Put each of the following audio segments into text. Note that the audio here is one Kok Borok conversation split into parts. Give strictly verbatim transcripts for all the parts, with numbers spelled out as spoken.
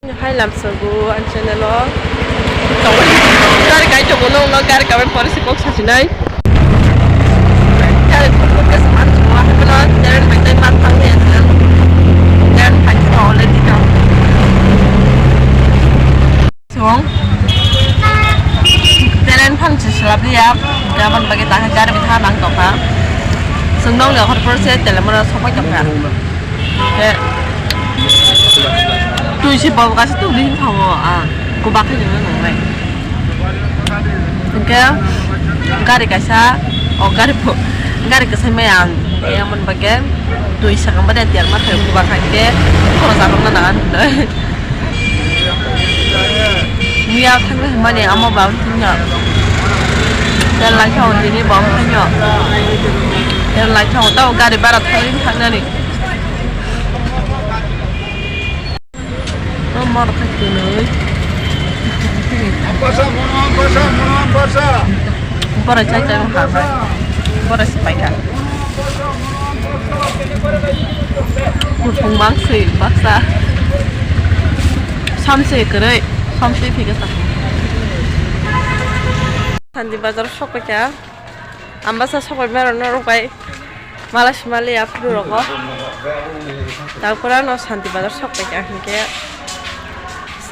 Hai lamsogo ang channel o. Gari kai tongo no, no gari kabai pore se kok sasinai. Gari kok kok ke saman chungo hai no, gari bai tai man thang ne. Gari kai tongo already no. Song. Telen phang se selap liya. Gaban bagi tahe gari bitha nang tokha. Song nong le hor por se telen mora sopai tokha. He. Tui si bawkha se tui ring thango, ah, kubak khe nang nai. Hingke gari kaisa, o gari pho-, gari kaisa maya ang, yamon bagwi tui sakang bade tiar ma khe kubak khe khoro jarok na nang. Muya thangwi mani amo ba thangya. Tel lai thang tini ba thangya. Tel lai thang tao gari bara thangwi thangnani. Borok hai tini. Borok chai chai wngkha. Borok se paikha. Kutung bangsi baksa. Samsi kwrwi, samsi phikasa. Sandi bazar sok paikha. Ambasa sok pai mero norok bai. Mala simali aphuru rogo. Tapora no Shanti Bazar sok paikha hinkhe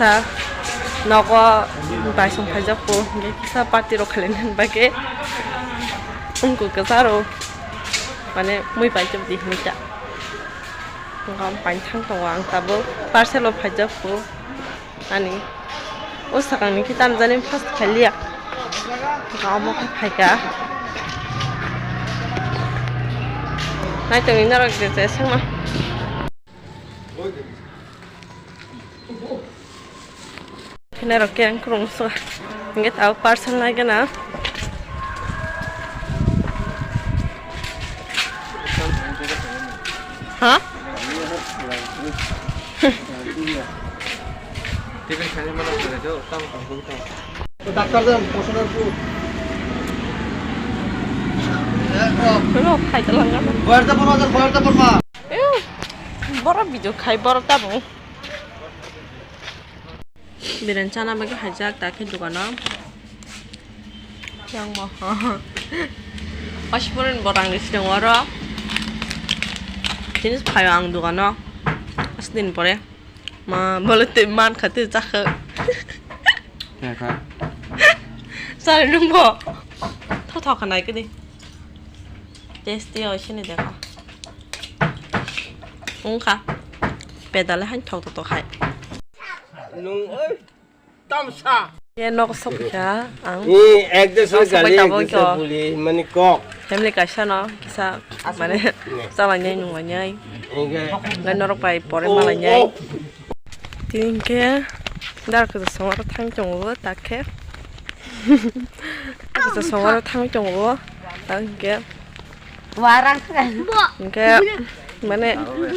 sa nogo baisong phaijak po hinkhe kisa party rok khailai nang bagwi wngkuk kwcharo mane mui paijak di hinwi ta. Wngkha paithang tongo ang tabuk parcel o phaijak po. Ani o sakang ni khe tamjani first khailiya. Omo khe phaikha. Naitongni norok je je sangma. Khe norok khe ang kwrwng swa. Hingke tabuk parcel nai gana. Ha? Doctor dan personal food. Lo khai ta langga. Bayar ta porma, bayar ta porma. Ew, borok video khai borok tabung. Biren chana bagwi haijak ta khe dukano. Yang mo. Pasipurin borang ni sidang oro. Jinis phaio ang dukano. Asdin pore. Ma, bole tei man kha tei chakha. Kha kha. Sari nung bo. Tho tho kha nai kedi. Tasty oi sini dekha. Ung kha. Pedale han thok thok hai. Nung oi. Tamsa. Ye nok sok kha ang. Ni ek de sok sok gali bai tabok ek de sok ko. Buli mani kok. Family kaisa no kisa mane ne. Chala nyai nung nyai. Ngai norok bai pore mala nyai. Tingke dar khe songor thang tongo ta khe. Khe songor thang tongo ta khe. Warang khe. Hingke mane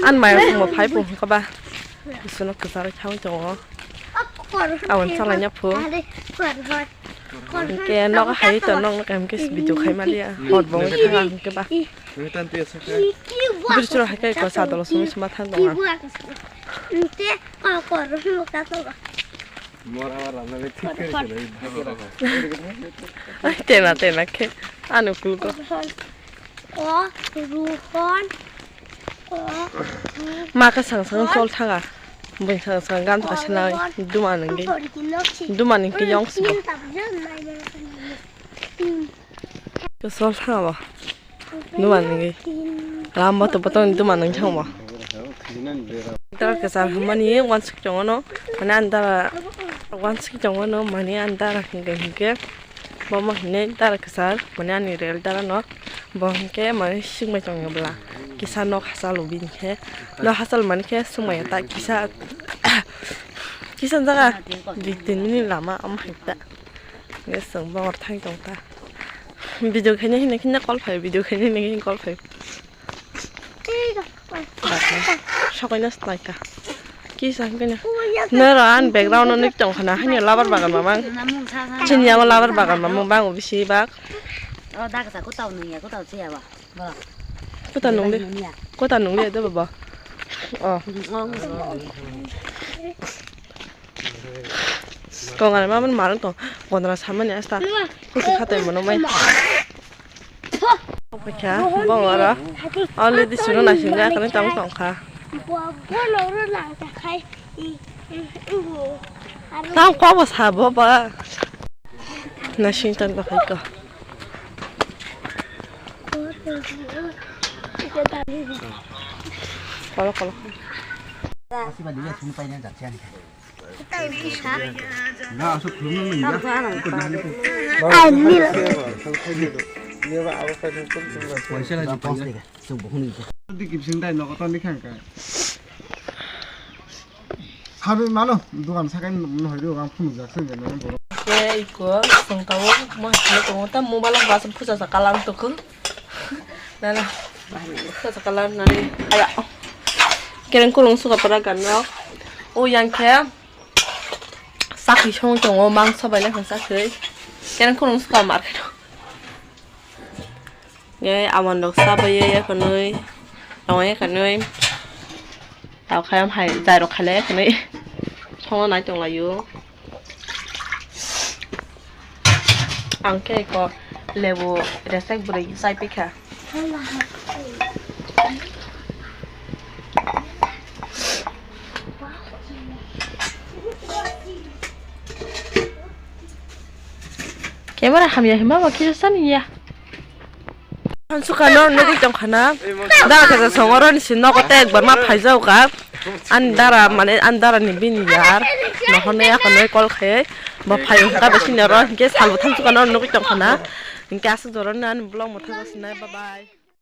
an maya songmo phai bo hingke ba. Bisono kwcharo thangwi tongo. Aboni chalai ya phu. Hingke nogo hai to nokno kaham khe video khai maliya. Hot bo wngwi thang ang hingke ba. Bwrwi chwrok hai khe ko sadolo songwi sima thang tongo. Ai tena tena khe ano kulgo. O Ruhon. Ma khe sang sang chol thanga. Bwsang sang gan thaka sinai. Duma nungwi. Duma nungwi yong sbo. Chol thanga bo. Duma nungwi. Lam bo to botong duma nung thang bo. Dara kwchar hwnmani wansuk tongo no. Mane andara wansuk tongo no mane andara hingke hingke. Bomo hinwi dara kwchar mane ani rel dara no bo hinkhe mane swngbai tongya bwla kisa nok hachalo bini khe nok hachal mani khe swngbai ta kisa kisa jaga dui tin minute lama omo hai ta hingke chwng bongor thang tong ta video khaina hino khe call phai video khaina hino khe call phai. Sokoino snaika. Kisa hwnkhe no. Noro an background no nuk tong khana haino labar bagan mamang. Chini amo labar bagan mamang bango bisi bak. O daksa kutau nungya kutau chiya ba. Kuta nungli. Kuta nungli do baba. Oh. Kongani mamani marwng tong, gondra samani asta. Kusi khatai mano mai. Kha, bong oro. Already suno naising ya, kani tong tong kha. Tang kwa bo sabo ba. Naising tong tong kha. Kolo, kolo. Sabi mano, dogan sakai no hoi do, ang phunuk jak sing jani borok. Ke iko, song tabo, mo hino tongo, ta mobile ang basa phusa sa kalang tokho. Nana, phusa sa kalang nani, aya. Kereng kurung suka para ganno. O yang khe, sakhi song tongo, mangsa bai lekha sakhi. Kereng kurung suka market. Nge awan rok sa bai ye kanwi, tongo ye kanwi. Tao khai am hai, jai rok khai le kanwi. Songo nai tong laio. Ang khe ko lebu resek bwrwi chai pikha. Camera hamya hima ba kisa sani ya. Hansuka no nugwi tongkha na. Dara kaisa songoro ni si nogo te ekbar ma phaijaoka. Ani dara mane ani dara ni bini yar. Nohorno yakhonwi call khai. Bo phai wngkha bisi ni oro hinkhe salbo thansuka no nugwi tongkha na. Hinkhe aswk joroni ani vlog mwthangwi sinai. Bye bye.